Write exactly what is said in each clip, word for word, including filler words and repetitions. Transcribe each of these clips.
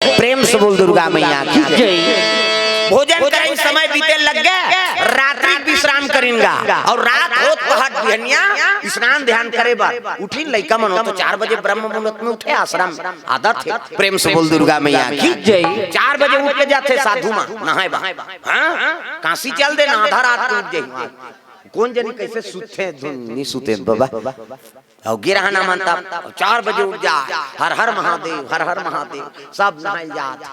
प्रेम से बोल दुर्गा मैया की जय। भोजन करई समय बीते लग गे, रात्रि विश्राम करिन गा, अउ रात होत पहट बिहनिया स्नान ध्यान करे बर उठिन। लइका मन हो तो चार बजे ब्रह्म मुहूर्त में उठे, आश्रम आदत हे। प्रेम से बोल दुर्गा मैया की जय। चार बजे उठ के जाथे साधु मन नहाय बर। हाँ, काशी चल देना, आधा रात के उठ जाही। कोन जनी कइसे सुतथे, धुन नइ सुते बाबा। अउ गिरहना मन तब चार बजे उठ जा, हर हर महादेव, हर हर महादेव, सब नहाय जात।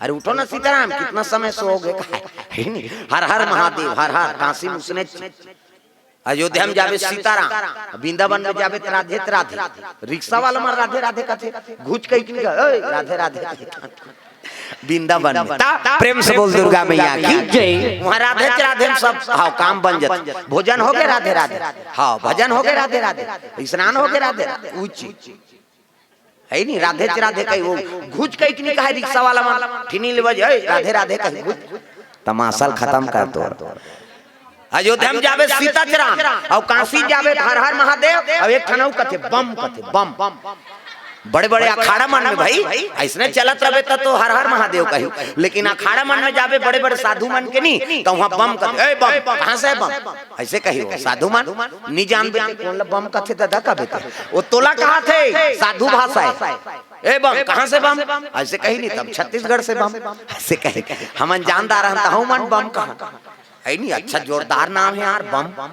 अरे उठो ना सीताराम, कितना समय सोओगे का है? है नी? हर हर महादेव, हर हर, काशी में उसने। अयोध्या में जाबे सीताराम, वृंदावन में जाबे त राधे त राधे। रिक्शा वाला मन राधे राधे कथे, घुच कहि के निकल, "ओए, राधे राधे।" वृंदावन में। ता प्रेम से बोल दुर्गा मैया की जय। वहाँ राधे च राधे में सब, हाँ, काम बन जात। भोजन होगे राधे राधे, हाँ, भजन होगे राधे राधे, स्नान होगे राधे राधे, उची। है नी, राधे च राधे कही, वो घुच कहि के नी कहे रिक्शा वाला मन, ठिनी ले बजे, "ओए, राधे राधे" कही, घुच। तमाशा ल खतम कर तोर। अयोध्या में जाबे सीता च राम, अउ काशी जाबे हर हर महादेव, अउ एक ठन अउ कथे बम, कथे बम। बड़े बड़े अखाड़ा मन में भाई, अइसने चलत रहे त तो हर हर महादेव कही, लेकिन अखाड़ा मन में जाबे बड़े बड़े साधु मन के नी, त वहाँ बम कथे, "ए बम, कहाँ से बम?" अइसे कही वो साधु मन, नी जानबे ते कोन ला बम कथे दादा कहबे ते। वो तोला कहाथे, साधु भाषा हे। "ए बम, कहाँ से बम?" अइसे कही नी, तब "छत्तीसगढ़ से बम।" अइसे कही, हमन जानदार हन, त हमन बम कहा। है नी, अच्छा जोरदार नाम हे यार, बम।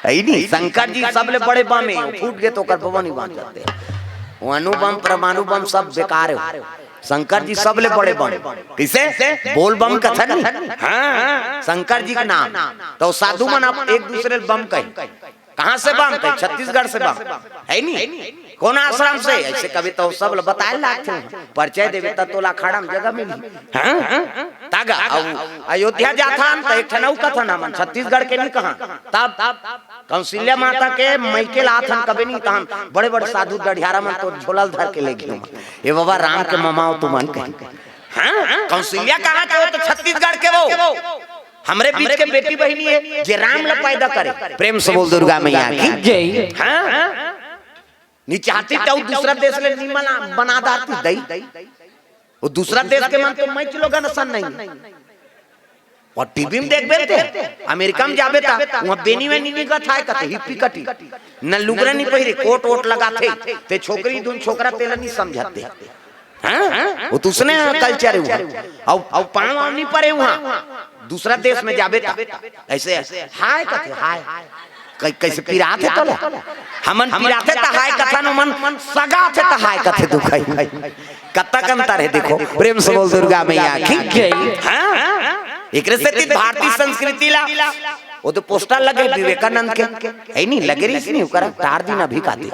है नी, शंकर जी सबले बड़े बम हे, फूट गे त ओकर बम नइ बाँचत हे। वो अणु बम, परमाणु बम सब बेकार हे। शंकर जी सबले बड़े बम। कइसे? बोल बम कथन नी। हाँ, शंकर जी के नाम। त साधु मन अब एक दूसरे ल बम कही। "कहाँ से बम?" कही, "छत्तीसगढ़ से बम।" है नी? "कोन आश्रम से?" अइसे कहबे त सब ल बताए लागथे। परिचय देबे त तोला अखाड़ा में जगह मिलही। हाँ? तागा, अउ अयोध्या जाथन त एक ठन अउ कथन, हमन छत्तीसगढ़ के नी कहा। तब कौशल्या माता के मइके लाथन कबे नी तहन, बड़े बड़े साधु डढ़ियारा मन तो झोला ल धर के ले गे। "ए बाबा, राम के ममा हो तुमन" कही। हाँ? कौशल्या कहाँ के हो? त छत्तीसगढ़ के वो। हमरे बीच के बेटी बहिनी हे, जे राम ला पैदा करे। प्रेम से बोल दुर्गा मैया की जय। हाँ? नी चाहती त दूसरा देश ले निमन बना डारती दई। वो दूसरा देश के मन तो मैं लोगन असन नहीं। अउ टीवी में देखबे ते, अमेरिका में जाबे त वहाँ बेनी वेनी नी कथे, हाय कथे, हिप्पी कटी। न लुगरा नी पहिरे, कोट वोट लगाथे, ते छोकरी धुन छोकरा तेला नी समझत हे। हाँ? वो तो उसने कल्चर हे वहाँ। अउ, अउ पाँव वाँव नी परे वहाँ। दूसरा देश में जाबे त अइसे, "हाय" कथे, "हाय।" कै-, कइसे पिरात हे तोला? हमन पिराथे त हाय कथन, ओमन सगाथे त हाय कथे दुखई। कतक अंतर हे देखो। प्रेम से बोल दुर्गा मैया की जय। हाँ? एकरे सेती भारतीय संस्कृति ला, वो तो पोस्टर लगे विवेकानंद के, है नी, लगे रहिस नी, ओकरा टार दिन अभी काती।